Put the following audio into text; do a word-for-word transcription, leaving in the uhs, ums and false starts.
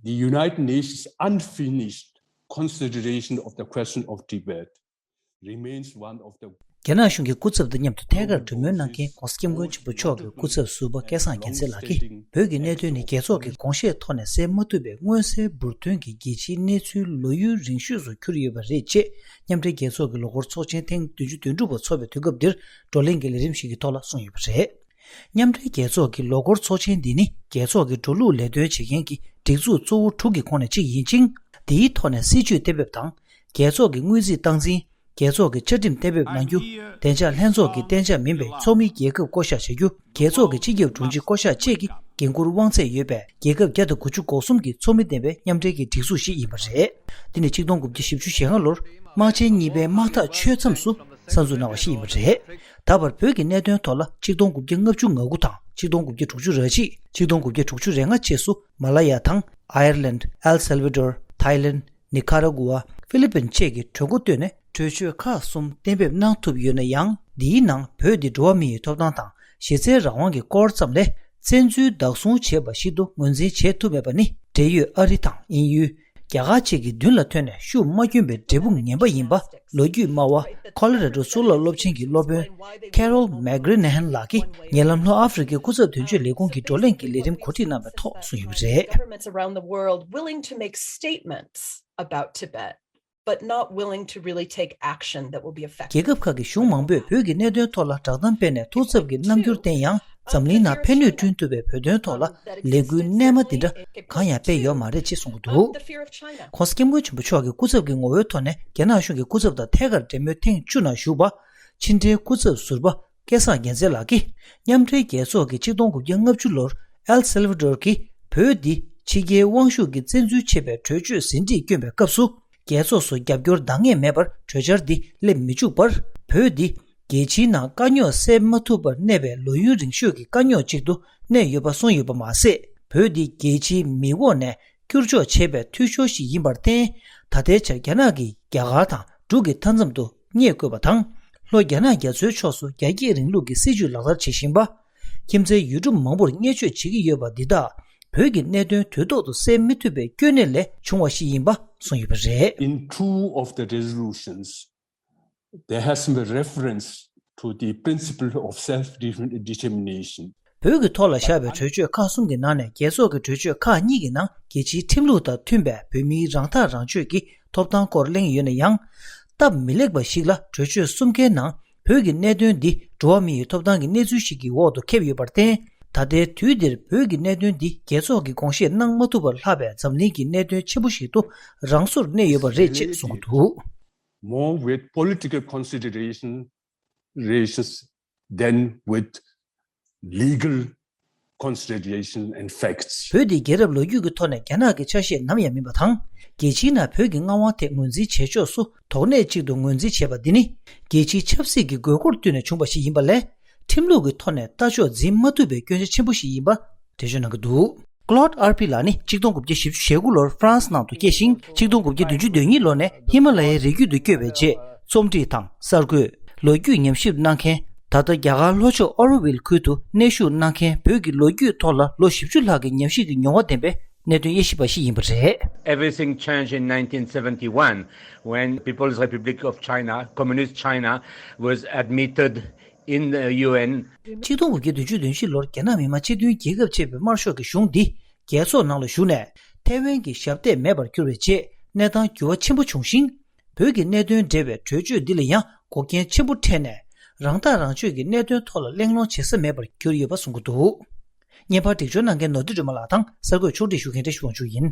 The United Nations unfinished consideration of the question of Tibet remains one of the རྒྱ་ནག་གཞུང་གི་སྐུ་ཚབ་དང་མཉམ་དུ་ཐད་ཀར་གྲོས་མོལ་གནང་མཁན་༧གོང་ས་༧སྐྱབས་མགོན་ཆེན་པོ་མཆོག་གི་སྐུ་ཚབ་ཟུར་པ་སྐལ་བཟང་རྒྱལ་མཚན་ལགས་ཀྱིས། བོད་ཀྱི་གནད་དོན་ནི་རྒྱལ་ཚོགས་ཀྱི་དགོངས་བཞེད་ཐོག་ནས་སེལ་མ་ཐུབ་པའི་མངོན་གསལ་འབུར་ཐོན་གྱི་རྒྱལ་སྤྱིའི་གནས་ཚུལ་ལོ་ཡུན་རིང་ཤོས་སུ་གྱུར་ཡོད་པ་རེད་ཅེས་མཉམ་འབྲེལ་རྒྱལ་ཚོགས་ཀྱི་ལོ་འཁོར་ཚོགས་ཆེན་ཐེངས་བདུན་ཅུ་དོན་དྲུག་པ་འཚོགས་པའི་དུས་སྐབས་འདིར་བགྲོ་གླེང་གི་ལས་རིམ་ཞིག་གི་ཐོག་ལ་གསུངས་ཡོད་པ་རེད། མཉམ་འབྲེལ་རྒྱལ་ཚོགས་ཀྱི་ལོ་འཁོར་ཚོགས་ཆེན་འདི་ནི་རྒྱལ་ཚོགས་ཀྱི་འགྲོ་ལུགས་ལས་དོན་བྱེད་མཁན་གྱི་སྒྲིག་འཛུགས་གཙོ་བོ་དྲུག་གི་ཁོངས་ནས་གཅིག་ཡིན་ཅིང་། འདིའི་ཐོག་ནས་སྲིད་བྱུས་གཏན་འབེབས་དང་། རྒྱལ་ཚོགས་ཀྱི་སྔོན་རྩིས་སྟངས་འཛིན། རྒྱལ་ཚོགས་ཀྱི་བཅའ་ཁྲིམས་གཏན་འབེབས་གནང་རྒྱུ། བདེ་འཇགས་ལྷན་ཚོགས་ཀྱི་གཏན་འཇགས་མིན་པའི་ཚོགས་མི་རྒྱལ་ཁབ་བསྐོ་གཞག་བྱ་རྒྱུ། རྒྱལ་ཚོགས་ཀྱི་སྤྱི་ཁྱབ་དྲུང་ཆེ་བསྐོ་གཞག་བཅས་ཀྱི་འགན་འཁུར་དབང་ཚད་ཡོད་པའི་རྒྱལ་ཁབ་བརྒྱ་དང་དགུ་བཅུ་གོ་གསུམ་གྱི་ཚོགས་མི་ལྡན་པའི་མཉམ་འབྲེལ་གྱི་སྒྲིག་འཛུགས་ཤིག་ཡིན་པ་རེད། འདི་ནི་ཆིག་སྟོང་དགུ་བརྒྱ་བཞི་བཅུ་ཞེ་ལྔ་ལོར་དམག་ཆེན་གཉིས་པའི་དམག་འཐབ་ཆོད་མཚམས་སུ་གསར་འཛུགས་གནང་བ་ཞིག་ཡིན་པ་རེད། ད་བར་བོད་ཀྱི་གནད་དོན་ཐོག་ལ་ཆིག་སྟོང་དགུ་བརྒྱ་ལྔ་བཅུ་ང་དགུ་དང་ཆིག་སྟོང་དགུ་བརྒྱ་དྲུག་ཅུ་རེ་གཅིག་ཆིག་སྟོང་དགུ་བརྒྱ་དྲུག་ཅུ་རེ་ལྔ་བཅས་སུ་མ་ལ་ཡ་དང་ཨའི་ར་ལན། ཨེལ་སེལ་ཝ་ཌོར། ཐའི་ལེན། ནི་ཀ་ར་གུ་ཝ། ཧྥི་ལི་པིན་བཅས་ཀྱི་གྲོས་འགོ་བཏོན་ནས་གྲོས་ཆོད་ཁག་གསུམ་གཏན་འབེབས་གནང་ཐུབ་ཡོད་ན་ཡང་། འདིའི་ནང་བོད་འདི་འགྲོ་བ་མི་ཡི་ཐོབ་ཐང་དང་གཞི་རྩའི་རང་དབང་གི་སྐོར་ཙམ་ལས་བཙན་འཛུལ་བདག་བཟུང་བྱས་པ་ཞིག་ཏུ་ངོས་འཛིན་བྱེད་ཐུབ་མེད་པ་ནི། འབྲེལ་ཡོད་ཨ་རི་དང་དབྱིན་ཡུལ། རྒྱ་གར་བཅས་ཀྱི་མདུན་ལ་ཐོན་ནས་ཤུགས་མ་བསྐྱོན་པའི་འབྲས་བུ་ངན་པ་ཡིན་པ་ལོ་རྒྱུས་སྨྲ་བ། ཁོ་ལོ་ར་ཌོ་གཙུག་ལག་སློབ་ཆེན་གྱི་སློབ་དཔོན་Carol McGranahan ལགས་ཀྱིས་ཉེ་ལམ་ལྷོ་ཨ་ཧྥེ་རི་ཁའི་སྐུ་ཚབ་དོན་གཅོད་ལས་ཁུངས་ཀྱི་བགྲོ་གླེང་གི་ལས་རིམ་གོ་སྒྲིག་གནང་བའི་ཐོག་གསུངས་ཡོད་པ་རེད། Governments around the world willing to make statements about Tibet, but not willing to really take action that will be effective. རྒྱལ་ཁབ་ཁག་གི་གཞུང་མང་པོས་བོད་ཀྱི་གནད་དོན་ཐོག་ལ་བསྒྲགས་གཏམ་སྤེལ་ནས་ཐུགས་འཚབ་ཀྱི་རྣམ་འགྱུར་བསྟན་ཡང་། འཛམ་གླིང་ནང་ཕན་ནུས་བསྐྲུན་ཐུབ་པའི་བོད་དོན་ཐོག་ལ་ལས་འགུལ་རྣལ་མ་འདི་འདྲ་གང་ཡང་སྤེལ་ཡོད་མ་རེད་ཅེས་གསུངས་འདུག ྋགོང་ས་ྋསྐྱབས་མགོན་ཆེན་པོ་མཆོག་གི་སྐུ་ཚབ་ཀྱི་ངོ་བོའི་ཐོག་ནས་རྒྱ་ནག་གཞུང་གི་སྐུ་ཚབ་དང་ཐད་ཀར་འབྲེལ་མོལ་ཐེངས་བཅུ་ནང་ཞུགས་པ། ཕྱི་འབྲེལ་སྐུ་ཚབ་ཟུར་པ་སྐལ་བཟང་རྒྱལ་མཚན་ལགས་ཀྱིས། མཉམ་འབྲེལ་རྒྱལ་ཚོགས་ཀྱིས་ཆིག་སྟོང་དགུ་བརྒྱ་ལྔ་བཅུ་ལོར་ཨེལ་སེལ་ཝ་ཌོར་གྱིས་བོད་འདི་ཕྱི་རྒྱལ་དབང་ཤུགས་ཀྱིས་བཙན་འཛུལ་བྱས་པའི་གྲོས་ཆོད་ཟིན་བྲིས་བསྐྱོན་པའི་སྐབས་སུ། རྒྱལ་ཚོགས་སུ་རྒྱབ་སྐྱོར་འདང་ངེས་མེད་པར་གྲོས་འཆར་འདི་སླེབས་མི་བཅུག་པར། བོད་འདི་རྒྱལ་སྤྱིའི་ནང་དཀའ་རྙོག་སེལ་མ་ཐུབ་པར་གནས་པའི་ལོ་ཡུན་རིང་ཤོས་ཀྱི་དཀའ་རྙོག་ཅིག་ཏུ་གནས་ཡོད་པ་གསུངས་ཡོད་པ་མ་ཟད། བོད་འདི་རྒྱལ་སྤྱིའི་མིག་འོག་ནས་བསྐྱུར་འཇོག་བྱས་པའི་འཐུས་ཤོར་ཞིག་ཡིན་པར་བརྟེན། ད་ལྟའི་ཆར་རྒྱ་ནག་གིས་རྒྱ་གར་དང་འབྲུག་གི་མཐའ་མཚམས་དུ་རྙེད་དགོས་པ་དང་། ལྷོ་རྒྱ་ནག་རྒྱ་མཚོའི་ཕྱོགས་སུ་རྒྱ་སྐྱེད་རིང་ལུགས་ཀྱི་སྲིད་བྱུས་ལག་བསྟར་བྱེད་བཞིན་པ། ཁྱིམ་མཚེས་ཡུལ་གྲུ་མང་པོར་བརྙས་བཅོས་བྱེད་ཀྱི་ཡོད་པ་འདི་དག་བོད་ཀྱི་གནད་དོན་དུས་ཐོག་ཏུ་སེལ་མི་ཐུབ་པའི་སྐྱོན་གནད་ལས་བྱུང་བ་ཞིག་ཡིན་པ་གསུངས་ཡོད་པ་རེད། In two of the resolutions, there has been reference to the principle of self-determination. བོད་ཀྱི་ཐོག་ལ་བཞག་པའི་གྲོས་ཆོད་ཁག་གསུམ་གྱི་ནང་ནས་རྒྱལ་ཚོགས་ཀྱི་གྲོས་ཆོད་ཁག་གཉིས་ཀྱི་ནང་རྒྱལ་སྤྱིའི་ཁྲིམས་ལུགས་དང་མཐུན་པའི་བོད་མིའི་རང་ཐག་རང་གཅོད་ཀྱི་ཐོབ་ཐང་སྐོར་གླེང་ཡོད་ན་ཡང་། སྟབས་མི་ལེགས་པ་ཞིག་ལ་གྲོས་ཆོད་གསུམ་ཀའི་ནང་བོད་ཀྱི་གནད་དོན་འདི་འགྲོ་བ་མི་ཡི་ཐོབ་ཐང་གི་གནས་ཚུལ་ཞིག་གི་འོག་ཏུ་ཁེབས་ཡོད་པར་བརྟེན། ད་ལྟའི་དུས་འདིར་བོད་ཀྱི་གནད་དོན་འདི་རྒྱལ་ཚོགས་ཀྱི་དགོངས་བཞེས་གནང་མ་ཐུབ་པར་ལྷག་པའི་འཛམ་གླིང་གི་གནད་དོན་ཆེན་པོ་ཞིག་ཏུ་རང་སོར་གནས་ཡོད་པ་རེད་ཅེས་གསུངས་འདུག More with political consideration, rations than with legal consideration and facts. བོད་འདི་རྒྱལ་རབས་ལོ་རྒྱུས་ཀྱི་ཐོག་ནས་རྒྱ་ནག་གི་ཆ་ཤས་ནམ་ཡང་མིན་པ་དང་། རྒྱལ་སྤྱིའི་ནང་བོད་ཀྱི་མངའ་དབང་དེ་ངོས་འཛིན་བྱེད་ཕྱོགས་སུ་དོགས་གནད་ཅིག་ཏུ་ངོས་འཛིན་བྱས་པ་འདི་ནི། རྒྱལ་སྤྱིའི་ཆབ་སྲིད་ཀྱི་དགོས་མཁོར་བསྟུན་ནས་བྱུང་བ་ཞིག་ཡིན་པ་ལས། ཁྲིམས་ལུགས་ཀྱི་ཐོག་ནས་ལྟ་ཕྱོགས་འཛིན་མ་ཐུབ་པའི་སྐྱོན་ཆ་ཆེན་པོ་ཞིག་ཡིན་པ་འགྲེལ་བརྗོད་གནང་གི་འདུག Claude Arpi ལགས་ནི་ཆིག་སྟོང་དགུ་བརྒྱ་བཞི་བཅུ་ཞེ་དགུ་ལོར་ཧྥ་རན་སི་ནང་དུ་སྐྱེས་ཤིང་། ཆིག་སྟོང་དགུ་བརྒྱ་བདུན་ཅུ་དོན་གཉིས་ལོ་ནས་ཧི་མ་ལ་ཡའི་རི་རྒྱུད་དུ་བསྐྱོད་པའི་རྗེས། རྩོམ་སྒྲིག་དང་གསར་འགོད། ལོ་རྒྱུས་ཉམས་ཞིབ་གནང་མཁན། ད་ལྟ་རྒྱ་གར་ལྷོ་ཕྱོགས་ཨོ་རོ་ཝིལ་ཁུལ་དུ་གནས་བཞུགས་གནང་མཁན། བོད་ཀྱི་ལོ་རྒྱུས་ཐོག་ལ་ལོ་བཞི་བཅུ་ལྷག་གི་ཉམས་ཞིབ་ཀྱི་མྱོང་བ་ལྡན་པའི་གནད་དོན་དབྱེ་ཞིབ་པ་ཞིག་ཡིན་པ་རེད། Everything changed in nineteen seventy-one, when People's Republic of China, Communist China, was admitted in the U N. ཆིག་སྟོང་དགུ་བརྒྱ་བདུན་ཅུ་དོན་བཞི་ལོར་རྒྱ་ནག་མི་དམངས་སྤྱི་མཐུན་རྒྱལ་ཁབ་ཅེས་པའི་དམར་ཤོག་གི་གཞུང་འདི་རྒྱལ་ཚོགས་ནང་ལ་ཞུགས་ནས། ཐའེ་ཝན་གྱི་ཞབས་འདེགས་མེད་པར་གྱུར་བའི་རྗེས། གནས་སྟངས་འགྱུར་བ་ཆེན་པོ་བྱུང་ཞིང་། བོད་ཀྱི་གནད་དོན་འབྲེལ་བའི་གྲོས་ཆོད་འདི་ལ་ཡང་འགོག་རྐྱེན་ཆེན་པོ་འཕྲད་ནས། རང་ཐག་རང་གཅོད་ཀྱི་གནད་དོན་ཐོག་ལ་གླེང་སློང་བྱེད་ས་མེད་པར་གྱུར་ཡོད་པ་གསུང་གི་འདུག་བརྙན་པར་སྒྲིག་སྦྱོར་གནང་མཁན་ནོར་བུ་སྒྲོལ་མ་ལགས་དང་གསར་འགོད་ཕྱོགས་སྒྲིག་ཞུ་མཁན་བཀྲ་ཤིས་དབང་ཕྱུག་ཡིན།